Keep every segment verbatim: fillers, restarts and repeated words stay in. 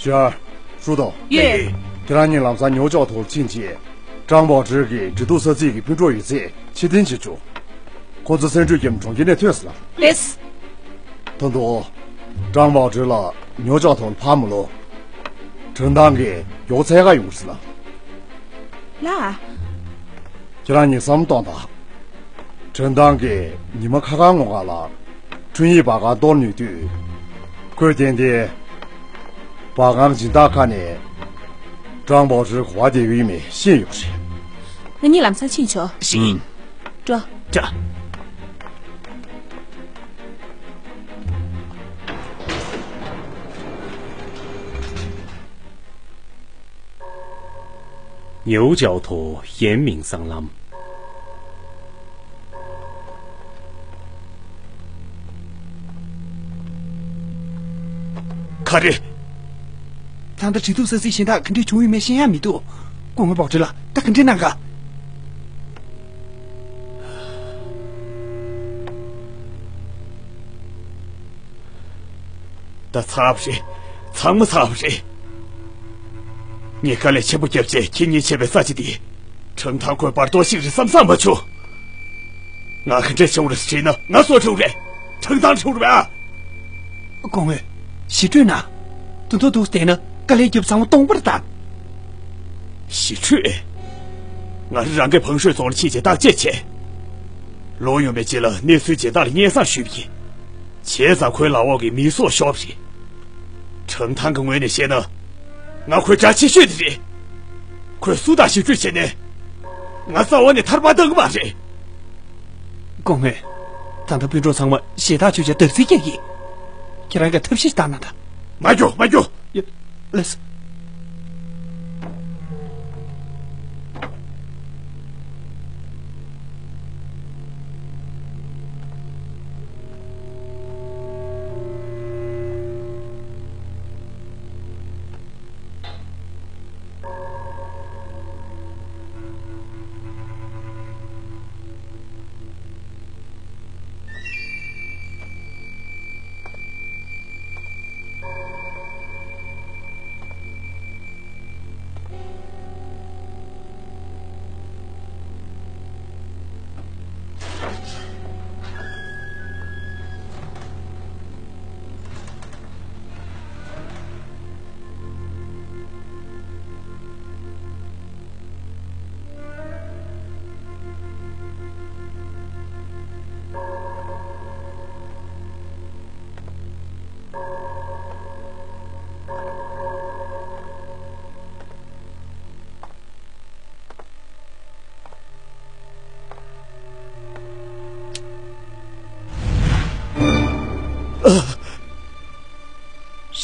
ཀྱར། ཧྲུའུ་ཏོ། ཡོད། ཁྱེད་རང་གཉིས་ལམ་སང་ཉོ་ཅའོ་ཐོར་ཕྱིན་རྗེས། ཀྲང་པའོ་ཀྲི་གིས་འབྲེལ་གཏུག་ས་ཚིགས་ཀྱི་སྤུན་གྲོགས་ཡོད་ཚད་ཕྱིར་འཐེན་བྱེད་ཆོག་ཁོ་ཚོ་སེང་འབྲུག་རྒྱབ་གྲོང་ཁྱེར་ནས་ཐོན་སོང་ལ། ལེས། ད་དུང་། ཀྲང་པའོ་ཀྲི་ལ་ཉོ་ཅའོ་ཐོར་ཕར་མ་ལོ། ཁྲིན་ཐང་གིས་མགྱོགས་ཚད་ག་ཡོང་གི་རེད་ལ། ལ། ཁྱེད་རང་གཉིས་བསམ་བློ་གཏོང་དང་། ཁྲིན་ཐང་གིས་ཉི་མ་ཁ་ཁ་སྔོན་མ་ལ་འཕྲིན་ཡིག་སྦར་ཁང་གཏོར་ནུས་དུས། ཁོས་ཏན་ཏན་སྦར་ཁང་སྦྱིན་བདག་ཁ་ནས་ཀྲང་པའོ་ཀྲི་ག་པར་བསྡད་ཡོད་མེད་ཤེས་ཡོད་རེད། ང་གཉིས་ལམ་སང་ཕྱིན་ཆོག་ཤིང་། འགྲོ། ཅ། ཉའོ་ཅའོ་ཐོ་ཡན་མིང་སྲང་ལམ། ག་རེ། ད་ལྟ་འབྲེལ་གཏུག་ས་ཚིགས་གཞན་དག་ག་འདྲས་བྱུང་ཡོད་མེད་ཤེས་ཡ་མི་འདུག་སྐུ་ངོ་པའོ་ཀྲི་ལགས། ད་ག་འདྲས་གནང་ག་ད་ཚར་བ་རེད། ཚང་མ་ཚར་བ་རེད། ངས་དཀའ་ལས་ཆེན་པོ་བརྒྱབ་རྗེས་ཁྱེད་གཉིས་ཆེ་བའི་ས་ཆ་འདི། ཁྲང་ཐང་ཁོའི་བར་དོ་ཞིག་རེད་བསམ་བསམ་མ་བྱུང་། ང་ག་འདྲས་བྱུང་རེད་ཟེར་ན་ང་སོ་བྲེལ་རེད། ཁྲང་ཐང་བྲེལ་རེད་ཨ། སྐུ་ངོ། ཞི་ཁྲོས་ན། དུ་དུ་དུ་བལྟས་ན་དཀའ་ལས་རྒྱབ་ཚང་མ་སྟོང་པར་བཏང་། ཞི་ཁྲོས། ང་རང་གི་བང་ཧྲོས་རྫོང་ལ་ཕྱིན་རྗེས་བརྟག་དཔྱད་བྱས། ལོ་ཡོང་བའི་རྗེས་ལ་གནས་ཚུལ་ཇི་ལྟར་སྙན་སེང་ཞུས་པ་ཡིན། བྱས་ཙང་ཁོའི་ལག་འོག་གི་མི་སྲོག་ཤོར་བ་རེད། ཁྲང་ཐང་གི་ངོས་ནས་བཤད་ན། ང་ཁོའི་དགྲ་ཆེ་ཤོས་དེ་རེད། ཁོས་སུ་དང་ཞི་ཁྲོས་བྱས་ནས། ང་རྩ་བ་ནས་ཐར་པ་བཏང་གི་མ་རེད། སྐུ་ངོ། ད་ལྟ་སྤུན་གྲོགས་ཚང་མ་ཞེ་ཐག་ཆོད་ཀྱང་དར་རྩིས་རྒྱག་གི། ཁྱེད་རང་གིས་ཐབས་ཤེས་བཏང་ན་ད། མ་རྒྱུག་མ་རྒྱུག་ཡ། ལགས་སོ།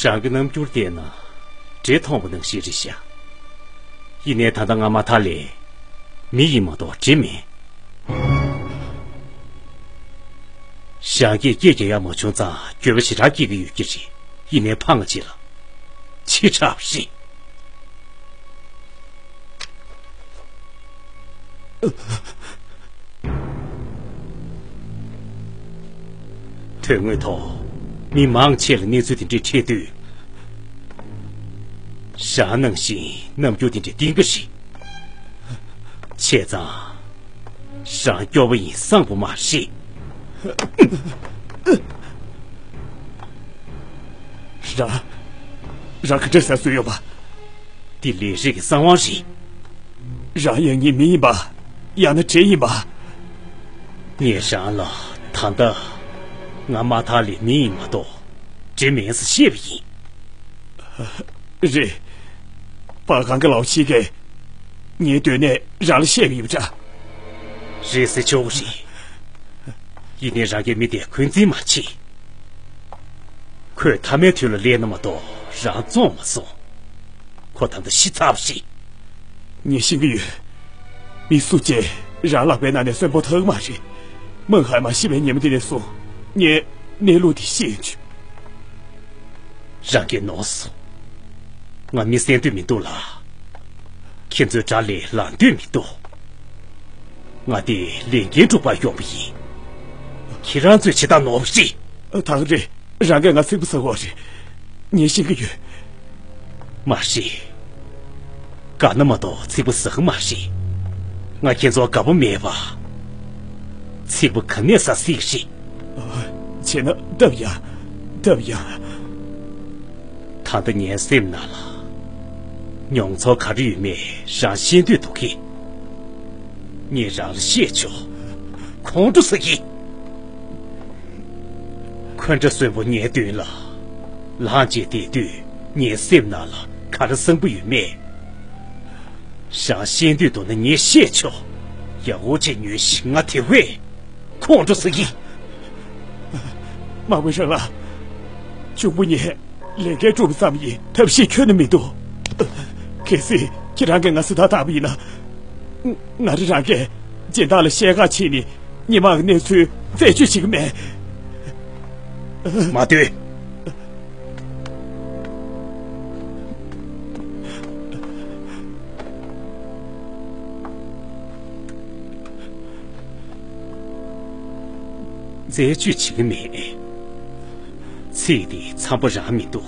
རང་གི་རྣམ་འགྱུར་བལྟས་ན་འདྲེ་མཐོང་བ་ནང་བཞིན་རེད་ཤག་ཡིན་ནའི་ད་ལྟ་ང་མ་ཐག་ལས་མི་ཡིན་མ་གཏོགས་འདྲེ་མིན། རང་གིས་སྐད་རྒྱག་ཡག་མ་བྱུང་ཙང་འགྱོད་པ་ཞེ་དྲག་སྐྱེ་གི་ཡོད་ཀྱི་རེད། ཡིན་ནའི་ཕངས་ང་ཅིག་ལ། ཕྱི་དྲགས་པ་རེད། དོན་དངོས་ཐོག་མི་མང་ཆེ་ལ་གནས་ཚུལ་དེ་འདྲས་འཕྲད་དུས། རང་ནང་བཞིན་རྣམ་འགྱུར་དེ་འདྲས་བསྟན་གི་རེད། བྱས་ཙང་། རང་སྐྱོ་བོ་ཡིན་སངས་པོ་མ་རེད། རང་། རང་གི་འདྲ་ཟེར་སྲོལ་ཡོད་པ། འདི་ལས་རིགས་ཀྱི་གསང་བ་རེད། རང་ཡང་ངའི་མི་ཡིན་པ། ཡང་ན་འདྲེ་ཡིན་པ། ངས་རང་ལ་ད་ལྟ་ང་མ་ཐག་ལས་མི་ཡིན་མ་གཏོགས་འདྲེ་མིན་ཟེར་བཤད་པ་ཡིན། རེད། སྦར་ཁང་གི་ལའོ་ཆི་གིས་ངའི་སྡོད་གནས་རང་ལ་བཤད་པ་ཡིན་པ་འདྲ། རེད་ཟེར་ཆོག་གི་རེད། ཡིན་ནའི་རང་གིས་མི་དེ་འཁོན་འཛིན་མ་བྱེད། ཁོས་མཐའ་མའི་དུས་ལ་སླེབས་ན་མ་གཏོགས་རང་བཙོང་མ་སོང་། ཁོ་ད་ལྟ་ཤི་ཚར་བ་རེད། ངས་ཤེས་ཀྱི་ཡོད། མི་སུ་གཅིག་རང་ལག་པའི་ནང་ནས་གསོན་པོ་ཐར་གི་མ་རེད། མིང་ཧའེ་མ་ཤི་བའི་ཉིན་མོ་དེ་ནས་བཟུང་ངས་གནས་ལུགས་དེ་ཤེས་ཡོད། རང་གིས་ནོར་སོང་། ང་མི་གསོད་འདོད་མི་འདུག་ལ། ཁྱེད་ཚོའི་དགྲ་ལས་ལངས་འདོད་མི་འདུག་ང་དེ་ལས་འགན་སྒྲུབ་པར་ཡོང་བ་ཡིན། ཁྱེད་རང་ཚོས་བྱེད་སྟངས་ནོར་བ་རེད། ད་ག་རེད། རང་གིས་ང་ཚིག་པ་ཟ་གོ་རེད། ངས་ཤེས་ཀྱི་ཡོད། མ་རེད། དགའ་ན་མ་གཏོགས་ཚིག་པ་ཟ་གི་མ་རེད། ང་ཁྱེད་ཚོར་དགའ་པོ་མེད་པ། ཚིག་པ་ག་ནས་ཟ་སྲིད་ཀྱི་རེད། བྱས་ན་སྟབས་ཡག་སྟབས་ཡག་ད་ལྟ་ངའི་སེམས་ནང་ལ་མྱོང་ཚོར་ག་རེ་ཡོད་མེད་རང་ཤེས་འདོད་འདུག་གི། ངས་རང་ལ་བཤད་ཆོག་ཁོང་ཁྲོ་ཟ་གི། འཁོན་འདྲ་གསོན་པོ་ངའི་མདུན་ལ་ལངས་བྱས་བསྡད་དུས་ངའི་སེམས་ནང་ལ་ག་རེ་བཟང་པོ་ཡོད་མེད། རང་ཤེས་འདོད་འདུག་ན་ངས་བཤད་ཆོག་ཡག་པོ་བྱས་ཉོན་ཞིག་ང་དེ་བས་ཁོང་ཁྲོ་ཟ་གི། དམག་དཔོན་རང་ལགས། གཅུང་པོ་ངས་ལས་འགན་སྒྲུབ་པ་ཙམ་ཡིན་ཐབས་ཤེས་ཁྱོན་ནས་མི་འདུག་གལ་སྲིད་ཁྱེད་རང་གིས་ང་སྲིད་ཐག་བཏང་པ་ཡིན་ན། ང་རང་རང་གིས་སྦྱིན་བདག་ལ་བཤད་ག་ཕྱིན་ནས་སྔོན་མ་གི་གནས་ཚུལ་རྩད་གཅོད་བྱེད་ཀྱི་མེད། མ་སྡོད། རྩད་གཅོད་བྱེད་ཀྱི་མེད། ཚིག་འདི་འཚམ་པོ་རང་མི་འདུག་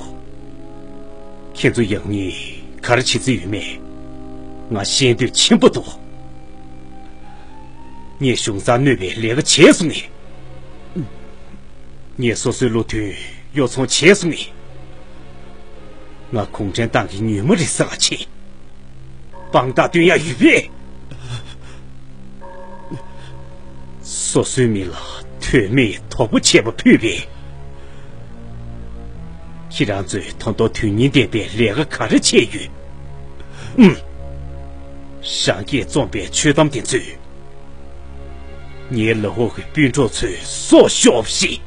ཁྱེད་ཚོ་ཡང་སྙིང་ག་རེ་བྱེད་རྩིས་ཡོད་མེད། ང་ཤེས་འདོད་ཆེན་པོ་འདུག་ངས་གཞུང་སར་གནོད་པའི་ལས་ཀ་བྱས་སོང་ངས། ངས་སོ་སོའི་བློ་མཐུན་གཡོ་ཚོང་བྱས་སོང་ངས། ང་གུང་ཁྲན་ཏང་གི་ཉུལ་མ་རེད་ཟེར་བ་བྱས། དཔང་རྟགས་སྟོན་ཡག་ཡོད་པས། སོ་སོའི་མི་ལ་དོན་མེད་དོགས་པ་བྱས་པ་ཕུད་པས། ཁྱེད་རང་ཚོས་ད་དུང་དོན་སྙིང་ལྡན་པའི་ལས་ཀ་ག་རེ་བྱས་ཡོད། ཨུམ། རང་སྐད་རྩོམ་པའི་ཆོད་གཏམ་དེ་ཚོས། ངའི་ལག་འོག་གི་སྤུན་གྲོགས་ཚོའི་སྲོག་ཤོར་བ་ཞིག་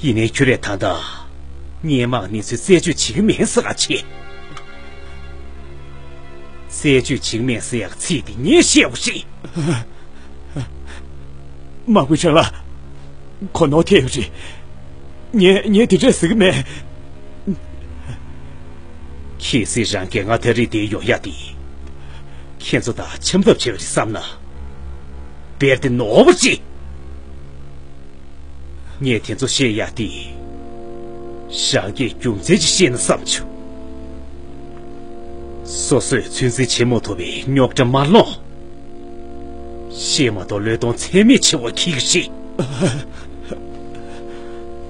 ཡིན་ནའི་ཁྱོད་རས་ད་ལྟ་སྔོན་མ་གནས་ཚུལ་རྩད་གཅོད་བྱེད་ཀྱི་མེད་ཟེར་ག་བྱེད། རྩད་གཅོད་བྱེད་ཀྱི་མེད་ཟེར་ཡག་ཚིག་དེ་ངས་བཤད་པ་ཞིག་དམག་དཔོན་ཁྲང་ལགས། གོ་ནོར་ཐེབས་རེད། ངས་ངས་དེ་འདྲས་ཟེར་གྱི་མེད། གལ་སྲིད་རང་གིས་ང་ད་རེས་འདིར་ཡོང་ཡག་དེ། ཁྱེད་ཚོ་དང་འཆམ་ཐབས་བྱས་པ་རེད་བསམ་ན། དཔེར་དེ་ནོར་བ་ཅིག་ངས་དེ་ཚོ་བཤད་ཡག་དེ། རང་གིས་རྒྱུ་མཚན་ཅིག་བཤད་ན་བསམ་བྱུང་། སོ་སོས་ཚོད་འཛིན་བྱེད་མ་ཐུབ་པའི་རྙོག་དྲ་མ་སློང་། བཤད་མ་གཏོགས་བློས་གཏོང་ཚད་མེད་ཆེ་བ་འཁྱེར་གྱི་རེད།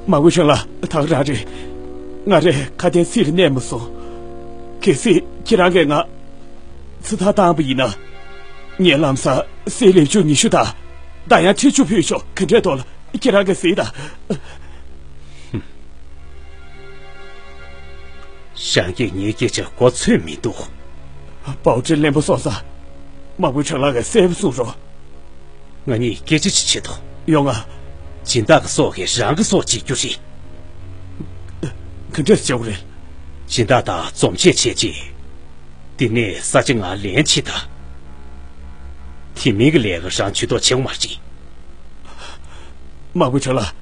དམག་དཔོན་ཁྲང་ལགས། ད་ག་རང་རེད། ང་རས་ཁ་དན་ཚིག་ལ་གནས་མ་སོང་། གལ་སྲིད་ཁྱེད་རང་གིས་ང་ཚོད་ལྟ་བཏང་པ་ཡིན་ན། ངས་ལམ་སང་གསེར་ལེབ་ཆུང་ཉི་ཤུ་དང་། ད་ཡང་ཁྲི་བཅུ་ཕུལ་ཆོག་ག་འདྲས་འདུག་ལ་ཁྱེད་རང་གིས་གཟིགས་དང་། ཞང་གིས་ངའི་སྐད་ཆ་གོ་ཚོད་མི་འདུག་པའོ་ཀྲི་བློན་པོ་སོང་ཙང་། དམག་དཔོན་ཁྲང་ལགས་ཀྱིས་གསལ་པོ་གསུངས་རོགས། ང་གཉིས་སྐད་ཆ་ཅིག་བྱེད་དོ། ཡོང་ང་། སྦྱིན་བདག་གི་སྲོག་གིས་རང་གི་སྲོག་བྱེད་རྒྱུ་རེད། ག་འདྲས་བྱེད་དགོས་རེད། སྦྱིན་བདག་དང་འཛོམས་ཆས་བྱས་རྗེས། དེ་ནས་ས་ཆ་ང་ལེན་བྱེད་དང་། དེ་མིན་གྱི་ལས་ཀ་རང་ཇུས་གཏོགས་བྱེད་དགོས་མ་རེད། དམག་དཔོན་ཁྲང་ལགས།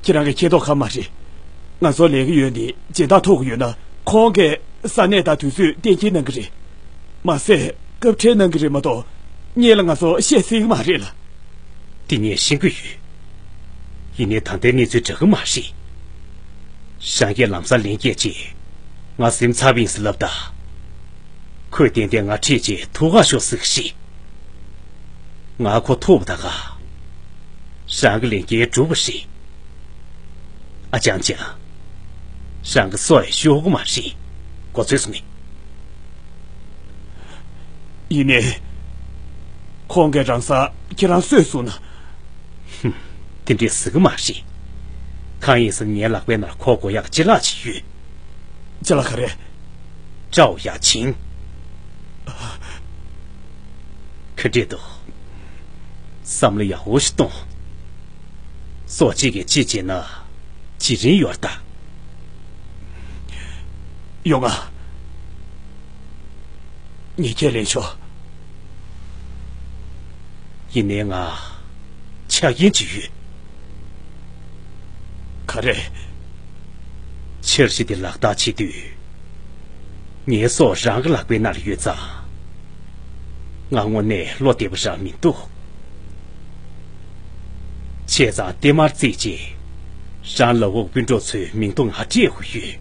ཁྱེད་རང་གིས་ཤེས་རྟོགས་ག་མ་རེད། ང་ཚོ་ལས་ཀ་ཡོད་ནི་སྦྱིན་བདག་ཐུག་གི་ཡོད་ན་ཁོང་གིས་ས་གནས་དང་དུས་ཚོད་གཏན་འཁེལ་གནང་གི་རེད། མ་ཟད་སྐབས་འཕྲལ་གནང་གི་རེད་མ་གཏོགས་སྔོན་ལ་ང་ཚོ་བཤད་སྲིད་ཀྱི་མ་རེད་ལ། དེ་ངས་ཤེས་ཀྱི་ཡོད། ཡིན་ནའི་ད་ལྟའི་གནས་ཚུལ་འདྲ་གི་མ་རེད། ཞང་གིས་ལམ་སང་ལན་སྐྱེལ་རྗེས། ང་གཟིམ་ཚར་བ་ཡིན་ཟེར་ལབ་དང་། ཁོས་ཏན་ཏན་ང་ཁྲིད་རྗེས་ཐུག་ག་ཤོག་ཟེར་གི་རེད། ང་ཁོ་ཐུག་པ་ད་ག་རང་གི་ལས་འགན་འགྲུབ་པ་རེད། ཨ་ཅང་ཅང་། རང་གི་སྲོག་ཡང་ཤོར་གི་མ་རེད། གོ་ཚོད་སོང་ངས། ཡིན་ནའི། ཁོང་གིས་རང་སར་ཁྱེད་རང་གསོས་སོང་ན། ཧུམ། དེ་འདྲས་ཟེར་གི་མ་རེད། གང་ཡིན་ཟེར་ན་ངའི་ལག་པའི་ནང་ཁོ་དགོས་ཡག་ཅི་ལག་ཅིག་ཡོད། ཅ་ལག་ག་རེ། ཀྲའོ་ཡ་ཆིང་། ག་འདྲས་འདུག་བསམ་བློ་ཡག་པོ་ཞིག་གཏོང་། སྲོག་གཅིག་གིས་གཅིག་བྱས་ན་བྱེད་རིན་ཡོད་ད། ཡོང་ང་། ངས་ཁས་ལེན་ཆོག་ཡིན་ནའི་ང་ཆ་རྐྱེན་ཅིག་ཡོད། ག་རེ། འཆར་གཞི་འདི་ལག་བསྟར་བྱེད་དུས། ངའི་སྲོག་རང་གི་ལག་པའི་ནང་ལ་ཡོད་ཙང་། ང་དངོས་གནས་བློ་བདེ་པོ་རང་མི་འདུག་བྱས་ཙང་ལྟེ་མར་བརྩིས་རྗེས། རང་ལག་འོག་སྤུན་གྲོགས་ཚོའི་མིང་ཐོ་ང་སྤྲད་དགོས་ཡོད།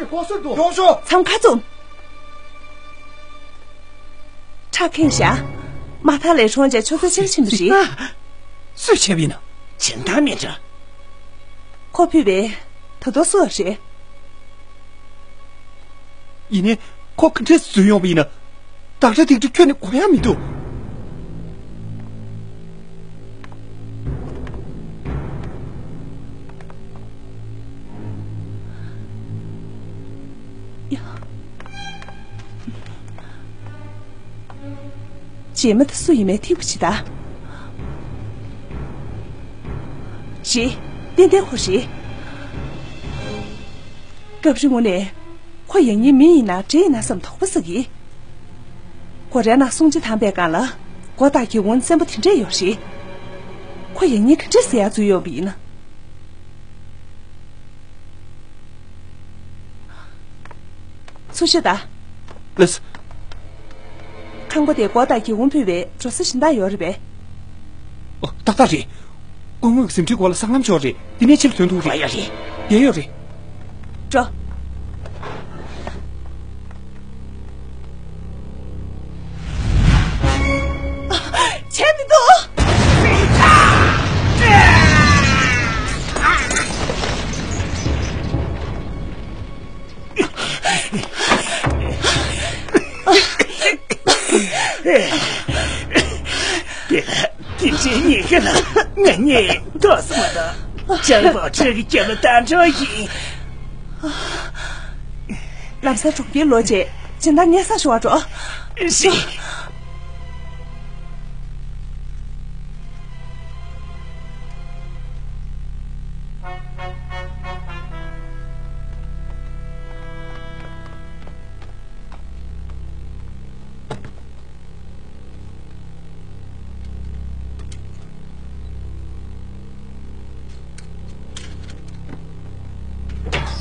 ཆེ་ཁོ་སུར་དུ་ཡོང་ཤོག་མཚམས་ཁ་བཙུམ། ཁྲག་ཁེངས་བཞག་མ་ཐག་ལས་གྲོང་ཅན་ཆུ་ཚོད་ཕྱེད་ཕྱིན་པ་རེད། ཨ། སུས་བྱས་པ་ཡིན་ན། བྱེད་སྟངས་མི་འདྲ། ཁོ་ཕུད་པས་ད་དུང་སུ་རེད། ཡིན་ནའི་ཁོ་ག་འདྲས་འཛུལ་ཡོང་བ་ཡིན་ན། བདག་སྒྲ་ཐིག་ཐིག་ཁྱོན་ནས་གོ་ཡ་མི་འདུག་ཡ། རྗེས་མ་དེ་སུ་ཡིན་མིན་ཐིག་པ་བྱེད་ད། རེད། ཏན་ཏན་ཁོ་རེད། སྐབས་རིང་ངོ་ནས་ཁོ་ཡང་སྙིང་མི་ཡིན་ན་འདྲེ་ཡིན་ན་བསམ་དོགས་པ་ཟ་གི། སྒོ་རའི་ནང་སྲུང་བྱེད་དམ་པའི་སྒང་ལ་མགོ་བཏགས་ཀྱི་འོན་བཙན་པོ་དེ་འདྲས་ཡོད་རེད། ཁོ་ཡང་སྙིང་ག་འདྲས་ཟེར་ཡ་འཛུལ་ཡོང་བ་ཡིན་ན། ཚུར་ཤོག་ད། ལགས་སོ། ཁང་པ་དེ་སྒོ་དང་སྒེའུ་ཁུང་ཕུད་པའི་འགྲོ་ས་གཞན་དག་ཡོད་རེད་པས། ཨོ། ཏག་ཏག་རེད། སྐུ་ངོ་གི་ཟིན་བྲིས་སྐོར་ལ་སྲང་ལམ་ཕྱོགས་རེད། དེ་ནས་ཕྱིར་ཐོན་ཐུབ་རེད། ཡོད་རེད། ཡོད་རེད། འགྲོ། བྱས་མི་འདུག་དེ་ལ་དེ་འདྲའི་ཉེན་ཁ་ལ་ང་གཉིས་ཐོག་སོང་བ་དང་། ལྕགས་པོ་ཁྲི་གི་རྒྱབ་ལ་ད་འགྲོ་ཡིན། ལམ་སང་གྲོང་ཁྱེར་ལོག་རྗེས་སྦྱིན་བདག་སྙན་སེང་ཞུ་བར་འགྲོ། རེད།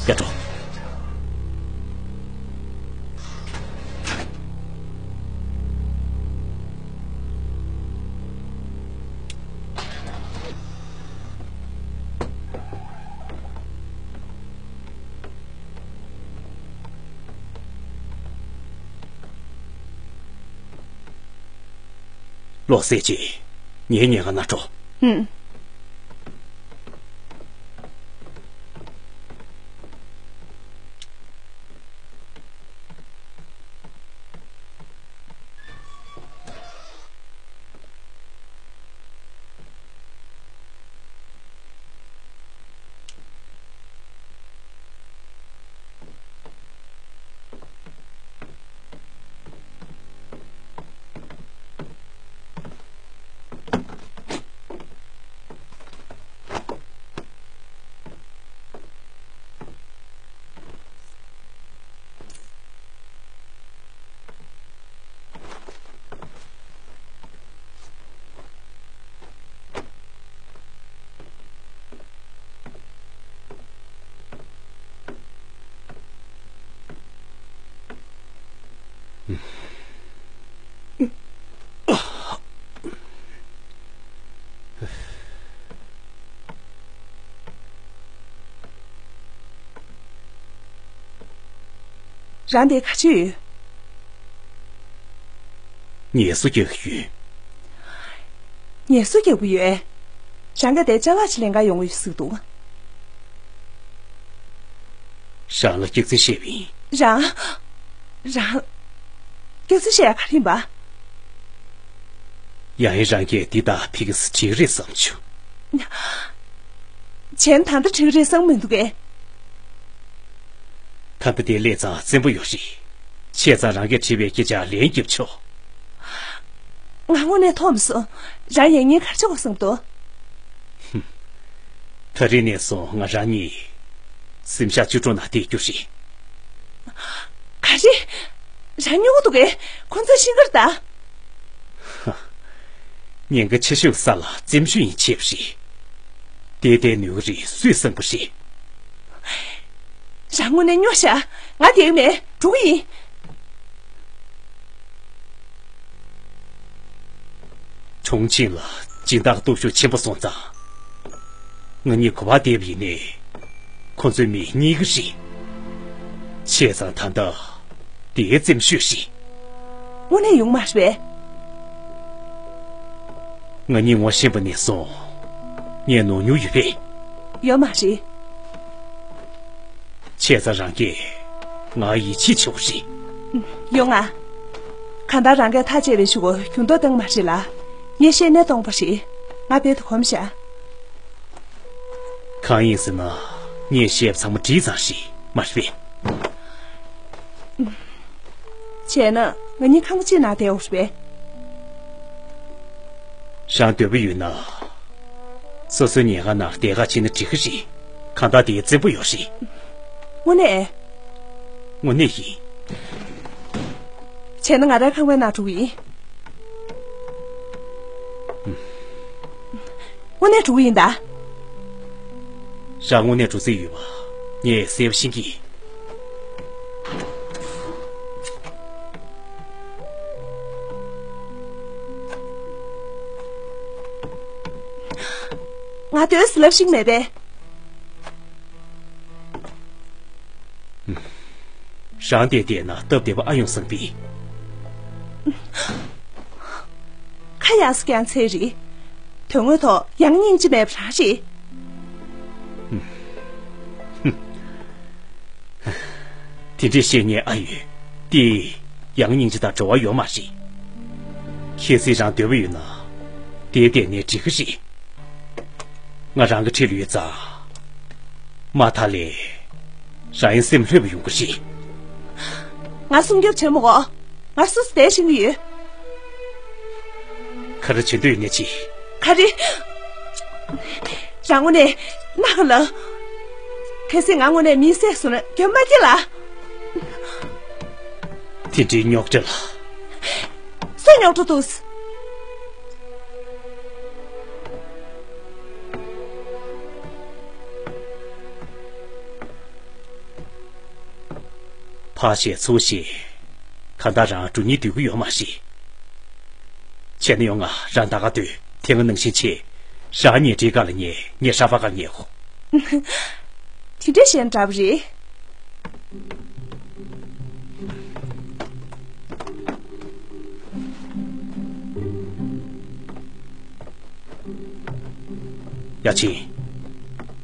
ཡར་འགྲོ། ལོག་ཟེར་གྱིས། ངའི་ཉེན་ཁ་ན་འགྲོ། ཧུམ། རང་དེ་ག་ཅི་ཡོད། ངལ་གསོ་རྒྱག་གི་ཡོད། ངལ་གསོ་རྒྱག་གི་ཡོད། རང་ག་དེ་ཅ་ལག་ཅིག་ལེན་ག་ཡོང་གི་ཡོད་ཟེར་འདུག་རང་ལ་སྐྱག་རྫུན་བཤད་པ་ཡིན། རང་། རང་། སྐྱག་རྫུན་བཤད་ཡ་ག་རེ་ཡིན་པ། ཡང་ཡང་རང་གིས་འདི་ལྟར་ཕི་གི་སི་བྲིས་རེད་བསམ་བྱུང་། བྱས་ན་ད་ལྟ་བྲིས་རེད་བསམ་མི་འདུག་གས། ད་ལྟ་དེ་སླེབས་ཙང་བཙན་པོ་ཡོད་རེད། བྱས་ཙང་རང་གིས་བྲིས་པའི་སྐད་ཆ་ལན་རྒྱབ་ཆོག་ང་དངོས་གནས་མཐོང་མི་སོང་། རང་ཡང་སྙིང་ག་རེ་བྱེད་དགོས་བསམ་འདུག་ད་རེས་ནས་བཟུང་ང་རང་གཉིས་གཟིམ་ཤག་གཅིག་པོའི་ནང་བསྡད་རྒྱུ་རེད། ག་རེ། རང་སྨྱོ་གི་འདུག་གས། ཁོ་ཚོས་ཤེས་ཀྱི་རེད་ད། ཧ། ཉེན་ཁ་ཆེ་ཤོས་ས་ལ་བཙན་བྱོལ་ཡིན་བྱས་པ་རེད། དེ་ལྟའི་ནུས་པ་རེད་སུས་གསུངས་པ་རེད། རང་དངོས་གནས་སྨྱོ་ཤག་ང་བསྡད་ཀྱི་མེད། འགྲོ་གི་ཡིན། ཁྲུང་ཆིང་ལ་སྦྱིན་བདག་སྟོབས་ཤུགས་ཆེན་པོ་སོང་ཙང་། ང་གཉིས་ག་པར་བསྡད་པ་ཡིན་ནའི། ཁོ་ཚོའི་མི་རྙེད་ཀྱི་རེད། བྱས་ཙང་ད་ལྟ་དེའི་བཙན་བྱོལ་རེད། དངོས་གནས་ཡོང་མ་རེད་པས། ང་གཉིས་ངོ་ཤེས་པ་ནས་བཟུང་། ངས་ནོར་མྱོང་ཡོད་པས། ཡོད་མ་རེད། བྱས་ཙང་རང་གིས་ང་ཡིད་ཆེས་བྱེད་དགོས་རེད། ཡོང་ང་། གང་ལྟར་རང་གིས་ཐག་བཅད་པའི་གཞུག་གུ་འགྱུར་ལྡོག་བཏང་མ་རེད་ལ། ངས་བཤད་ནས་སྟོང་པ་རེད། ང་རྦད་དེ་གོམས་ཤག། གང་ཡིན་ཟེར་ན། ངས་བཤད་པ་ཚང་མ་འགྲིག་ཙང་རེད་མ་རེད་པས། བྱས་ན་ང་གཉིས་ཁང་པ་གཅིག་ནང་བསྡད་འོ་རེད་པས། རང་འདོད་པ་ཡོད་ན། སོ་སོའི་ཉལ་ཁང་ནང་བསྡད་ག་ཕྱིན་ན་འགྲིག་གི་རེད། གང་ལྟར་དེ་བཙན་པོ་ཡོད་རེད། དངོས་གནས། དངོས་གནས་ཡིན། བྱས་ན་ང་རང་ཁང་པའི་ནང་འགྲོ་གི་ཡིན། དངོས་གནས་འགྲོ་གི་ཡིན་ད། རང་དངོས་གནས་འགྲོ་རྩིས་ཡོད་པ་ངས་གསལ་པོ་ཤེས་ཀྱི་ཡིན། ང་སྡོད་ཟེར་ལབ་ཤེས་ཀྱི་མེད་པས། རང་དེ་བལྟས་ན་སྟབས་བདེ་པོ་ཨ་ཡོང་བསམ་པས། ཁ་ཡག་སོ་རྐྱང་ཚད་རེད། དོན་དངོས་ཐོག་ཡང་སྙིང་རྗེ་མེད་པ་རང་རེད། དེ་འདྲས་བཤད་མཁན་ཨ་ཡོད། དེ་ཡང་སྙིང་རྗེ་དང་འབྲེལ་བ་ཡོད་མ་རེད། གལ་སྲིད་རང་འདོད་པ་ཡོད་ན། དེ་བལྟས་ནས་འགྲིག་གི་རེད། ང་རང་གི་འཁྲིས་ལ་ཡོད་ཙང་། མ་མཐའ་ལ། རང་ཡང་སེམས་ལྷོད་པོ་ཡོང་གི་རེད། ང་སྲུང་སྐྱོབ་བྱེད་མི་དགོས། ང་སོ་སོ་བསྡད་ཤེས་ཀྱི་ཡོད། ག་རེ་བྱེད་འདོད་ཡོད་ནས་ཅི། ག་རེ། རང་དངོས་གནས་གནག་ལ། གལ་སྲིད་ང་དངོས་གནས་མིའི་སྲས་སུ་ན་རྒྱབ་མ་སྐྱེ་ལ། དེ་འདྲའི་རྙོག་དྲ་ལ། སུ་རྙོག་དྲ་འདུག། ཕར་བཤད་ཚུར་བཤད། གང་ལྟར་རང་འགྲོ་སྙིང་འདོད་ཀྱི་ཡོད་མ་རེད། བྱས་ན་ཡོང་ང་། རང་ད་ག་སྡོད། དེ་སྔ་ནང་བཞིན་བྱེད། རང་ཉལ་ཁྲིའི་སྒང་ལ་ཉལ། ངས་ཧྲ་ཕར་སྒང་ཉལ་གོ། དེ་འདྲས་བཤད་ན་འདྲ་པོ་རེད། ཡ་ཆེན།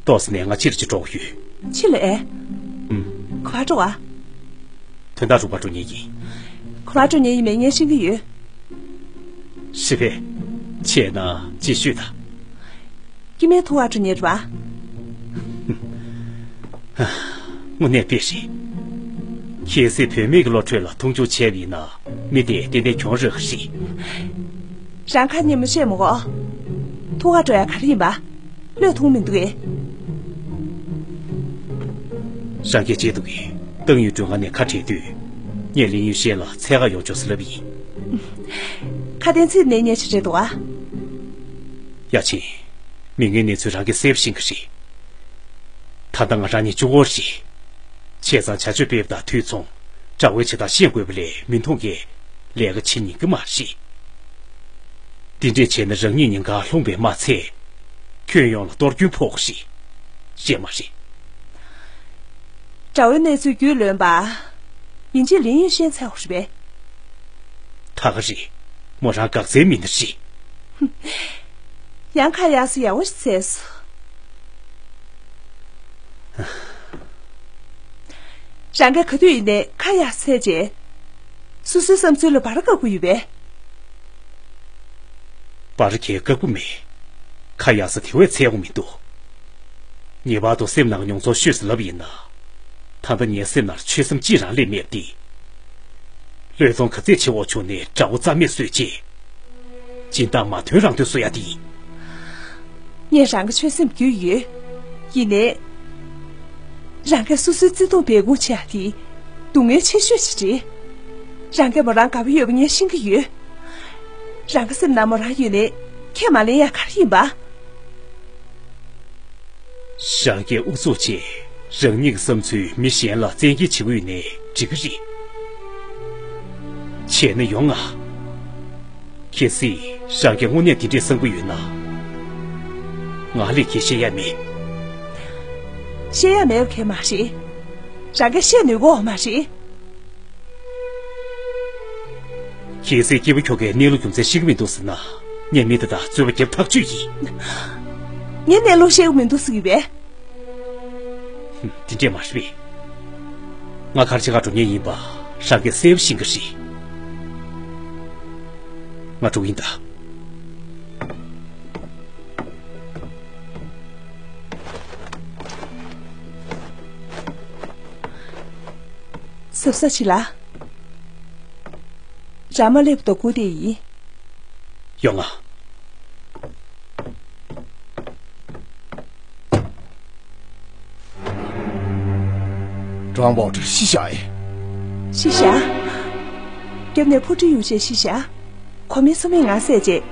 ཏོག་ཙམ་ནས་ང་ཕྱིར་ཅིག་འགྲོ་དགོས་ཡོད། ཕྱི་ལ་ཨེ། ཨུམ། ག་པར་འགྲོ་བ། དོན་དག་རུ་བ་འགྲོ་ཉེན་ཡིན། ག་པར་འགྲོ་ཉེན་ཡིན་མེད་ངས་ཤེས་ཀྱི་ཡོད། ཤི་བས། བྱས་ན་ཅིག་ཤོད་དང་། སྐྱེ་དམན་ཐུག་ག་འགྲོ་ཉེན་རེད་བ། དངོས་གནས་དཔེ་རེད། གལ་སྲིད་བུད་མེད་ཀྱི་བློ་གྲོས་ལ་མཐོང་ཆུང་བྱས་པ་ཡིན་ན། མི་དེ་ཏན་ཏན་གྱོང་རག་གི་རེད། རང་ཁ་ཉིན་མོ་བཤད་མི་དགོས། ཐུག་ག་འགྲོ་ཡ་ག་རེ་ཡིན་པ། བློས་ཐུག་མི་འདུག་གས། རང་གིས་བརྗེད་འདུག་གས། ཏང་ཡུན་ཀྲུང་ང་ནས་ཁ་བྲལ་དུས། ངས་ལིན་ཡུས་ཤན་ལ་འཚོལ་ག་ཡོང་ཆོག་ཟེར་ལབ་ཡིན། ཁ་དན་ཚིག་ནས་ཉེ་ཆེ་རེད་འདུག་ཨ། ཡ་ཆེན། མི་ངན་གནས་ཚུལ་རང་གིས་གསལ་པོ་ཤེས་ཀྱི་རེད། ད་ལྟ་ང་རང་གཉིས་གཅིག་པོ་རེད། བྱས་ཙང་བྱ་སྤྱོད་སྤེལ་བ་དང་དུས་མཚུངས་དགྲ་བོའི་བྱེད་སྟངས་ཤེས་དགོས་པ་ལས་མི་མཐོང་གས་ལས་ཀ་བྱེད་ཉན་གི་མ་རེད། འདི་འདྲས་བྱས་ན་རང་ཉིད་ཉེན་ཁར་ལྷུང་བས་མ་ཚད། ཁྱོན་ཡོངས་ལ་གཏོར་སྐྱོན་ཕོག་གི་རེད། རེད་མ་རེད། དགྲ་བོའི་གནས་ཚུལ་རྒྱུས་ལོན་པ། ཡིན་གཅིག་ལིན་ཡུས་ཤན་འཚོལ་དགོས་རེད་པས། ད་ག་རེད། མོ་རང་འགག་རྩའི་མི་སྣ་རེད། ཡང་ཁ་ཡག་སོ་ཡག་པོ་ཞིག་འཚོལ་སོང་། རང་གིས་ག་དུས་ཡིན་ནའི་ཁ་ཡག་འཚོལ་བྱས། སོ་སོའི་བསམ་ཚུལ་ལ་བར་བཀག་པོ་ཡོད་པས། བར་གས་བཀག་པོ་མེད། ཁ་ཡག་ས་དེ་བས་འཚོལ་དགོས་མི་འདུག། ངེས་པར་དུ་སེམས་ནང་མྱོང་ཚོར་ཤོད་ཟེར་ལབ་ཡིན་ན། ད་ལྟ་ངའི་སེམས་ནང་ཆོད་སེམས་གཅིག་རང་སླེབས་མེད་པ་འདི། བློས་གཏོང་ག་ཚད་ཆེ་བོ་བྱུང་ནས་དགྲ་བོ་རྩ་མེད་བཟོས་རྗེས། སྦྱིན་བདག་མ་ཐོན་རང་དོན་བཟོ་ཡ་དེ་ཡིན། ངས་རང་གི་ཆོད་སེམས་རྒྱུས་ཡོད། ཡིན་ནའི། རང་གིས་སོ་སོའི་བརྩེ་དུང་སྦས་སྐུང་བྱེད་ཡ་དེ། སྡུག་བསྔལ་ཆེ་ཤོས་ཤིག་རེད། རང་གིས་མོ་རང་དགའ་པོ་ཡོད་པ་ངས་ཤེས་ཀྱི་ཡོད། རང་གི་སེམས་ནང་མོ་རང་ཡོད་ནའི་ཁས་མ་ལེན་ཡ་ག་རེ་ཡིན་པ། རང་གིས་ཨུ་ཚུགས་བྱས། རང་ཉིད་ཀྱི་བསམ་ཚུལ་མི་གཞན་ལ་བཙན་འགེལ་བྱེད་ཀྱི་ཡོད་ནའི་འགྲིག་གི་རེད། བྱས་ན་ཡོང་ང་། གལ་སྲིད་རང་གིས་དངོས་གནས་དེ་འདྲས་བསམ་གྱི་ཡོད་ན། ང་ལས་ཀྱིས་བཤད་ཡ་མེད། བཤད་ཡ་མེད་པ་གས་མ་རེད། རང་གིས་བཤད་ནུས་པ་ཡོད་མ་རེད། གལ་སྲིད་སྐྱེས་བུ་ཁྱོ་གའི་གནས་ལུགས་རྒྱུ་མཚན་ཤེས་ཀྱི་མི་འདུག་ཟེར་ན། ངས་མི་དེ་དག་རྩོད་པ་རྒྱབ་ཐག་གཅོད་ཡིན། ངས་གནས་ལུགས་ཤེས་ཀྱི་མི་འདུག་ཟེར་གྱི་པས། ཧུམ། དེ་འདྲས་མ་རེད་པས། ང་ག་རེ་བྱེད་ག་འགྲོ་མཁན་ཡིན་པ་རང་གིས་གསལ་པོ་ཤེས་ཀྱི་རེད། ང་འགྲོ་གི་ཡིན་ད། གཟབ་གཟབ་བྱེད་ལ། རང་མ་སླེབས་དོ་དགུ་དེ་ཡིན། ཡོང་ང་། ཀྲང་པའོ་ཀྲི་ཤི་བཞག་ཡིན། ཤི་བཞག་རྒྱབ་ནས་ཕོ་ཁྲི་ཡུག་ཆེ་ཤི་བཞག་གོ་མིན་སུ་མིན་ང་བསད་རྗེས།